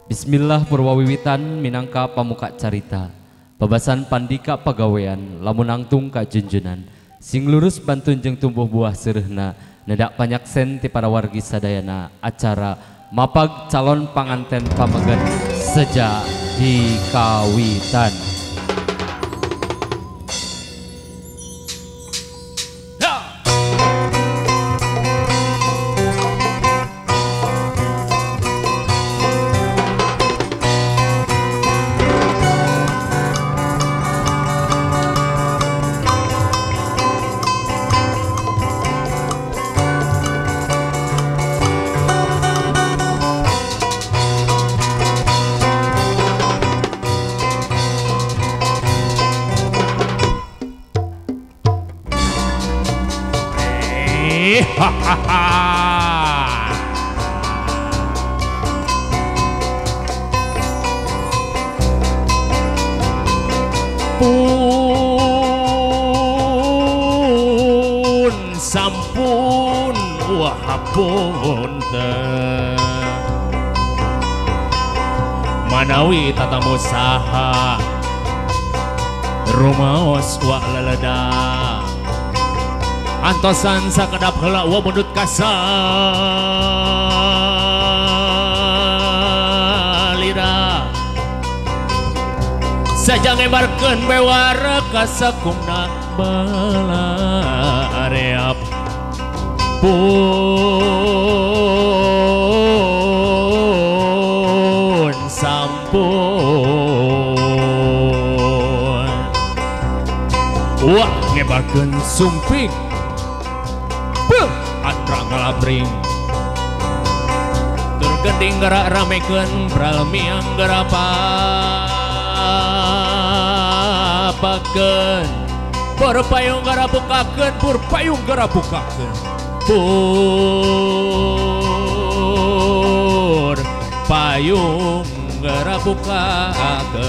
Bismillah purwawiwitan minangka pamuka carita. Babasan pandika pagawean lamun nangtung ka junjunan. Sing lurus bantun jeung tumbuh buah seureuhna nedak panyaksen ti para wargi sadayana acara mapag calon panganten pameget sejak dikawitan. Pun sampun wah punten manawi tatamu saha rumaos wa leleda antosan sakedap heula wa mundut kasalira saja ngebarkeun bewara ka sakumna balareap pun sampun wah ngebarkeun sumping beuh atra ngalabring tur gending gerak ramekeun pralmiang gerak papakeun pur payung gara bukakeun pur payung gara bukakeun pur payung gara bukakeun.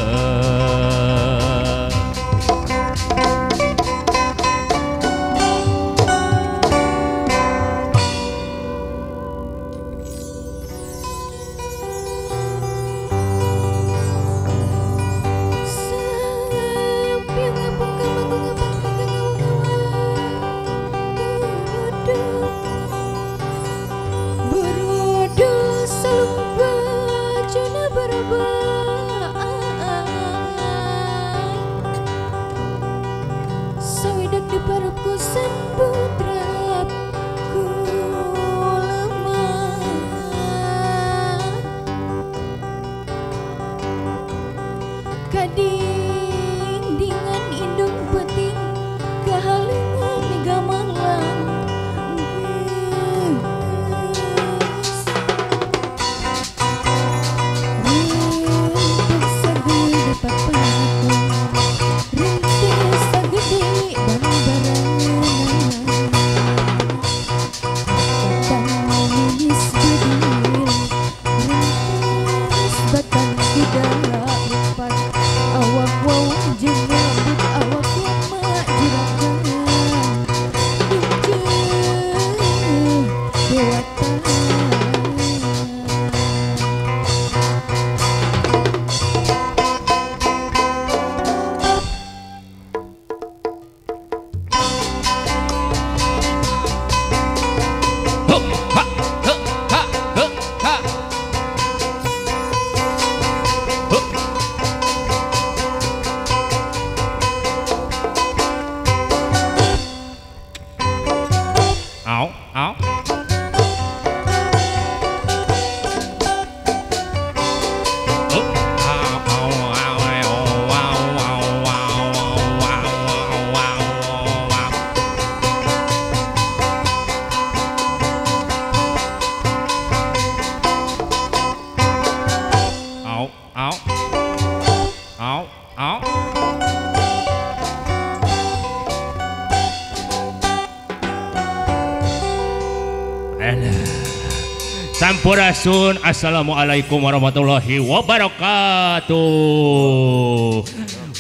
Sampurasun, assalamualaikum warahmatullahi wabarakatuh.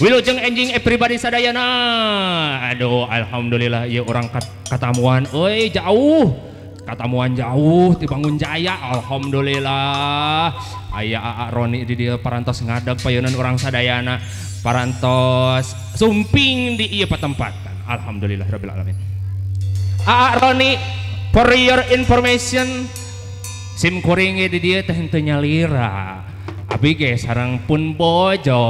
Wilujeng enjing everybody sadayana. Aduh, alhamdulillah ya orang katamuan euy jauh. Katamuan jauh ti Bangun Jaya, alhamdulillah. Aya Aa Roni di dieu parantos ngadeg payunan urang sadayana, parantos sumping di ieu patempatan. Alhamdulillah rabbil alamin. Aa Roni, for your information, sim kuring di dieu teh henteu nyalira. Abi ge sareng pun bojo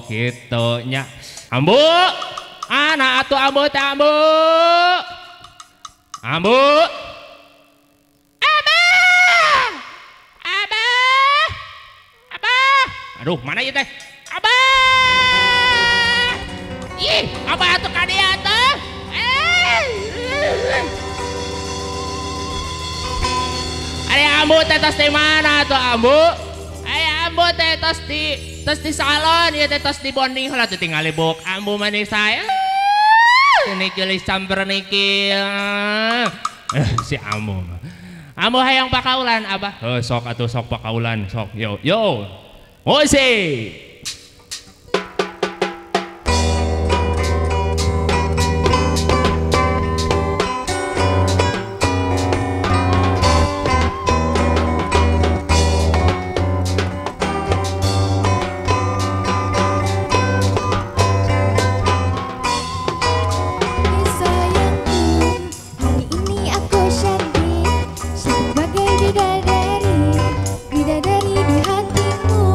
kitu nya. Ambu, anak atuh ambu teh ambu. Ambu. Aduh, mana ieu teh? Abah! Ih, abah atuh ka dieu teh. Ari ambu teh tos di mana atuh ambu? Ari ambu teh tos di salon ieu teh tos di bonding heula teh tingali buk ambu manis saya. Niki gelis camper niki. Si ambu. Ambu hayang pakaulan abah. Heuh sok atuh sok pakaulan sok. Yo yo. Musik. Sayangku, hari ini aku cantik, cantik bagai bidadari, bidadari di hatimu.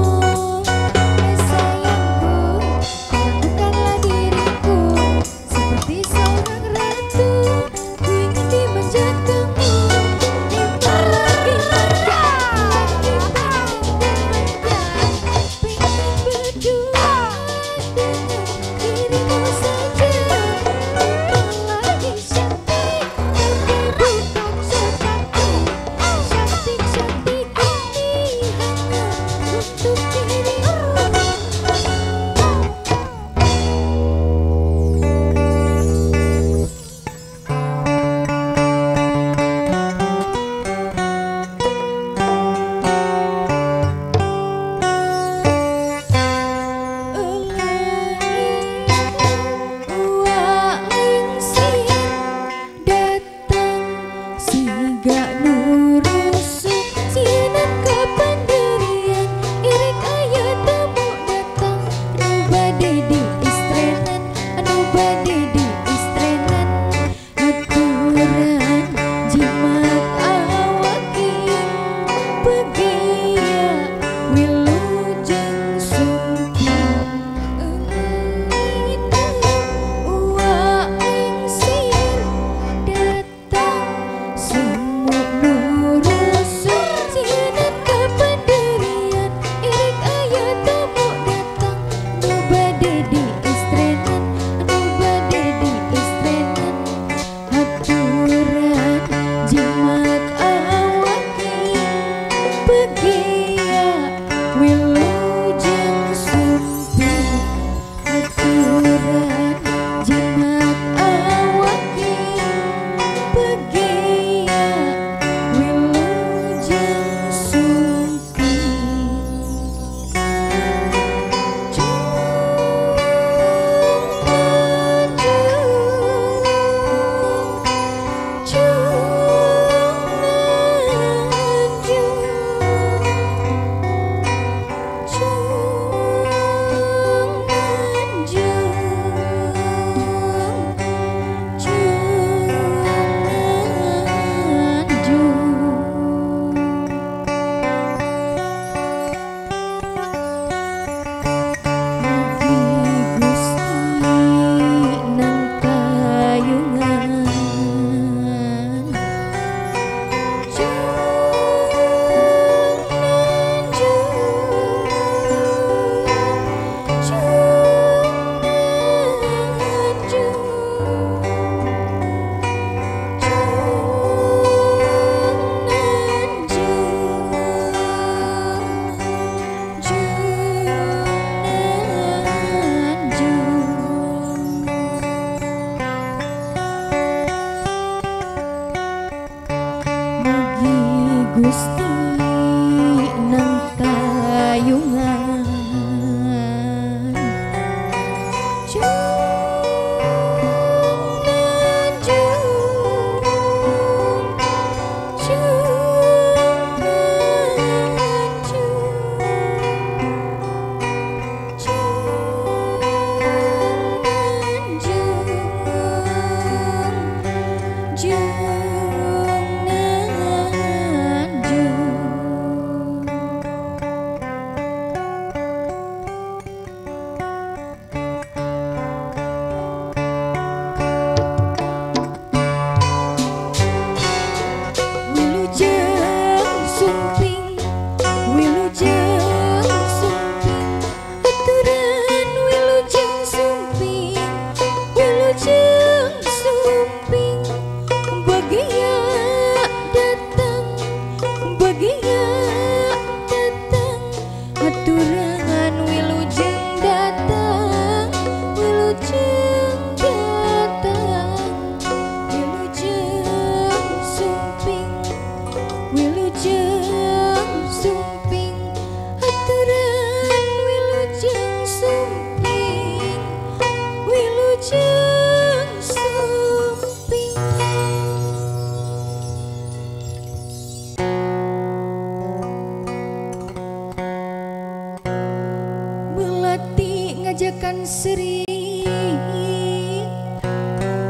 Ngajakan seri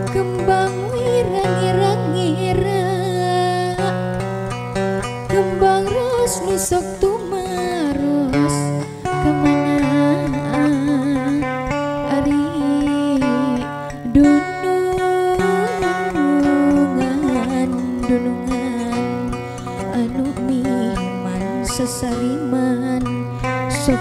kembang wirang-irang-ira kembang ros nusok tumaros kemana ari dunungan dunungan anu miman sesariman sok.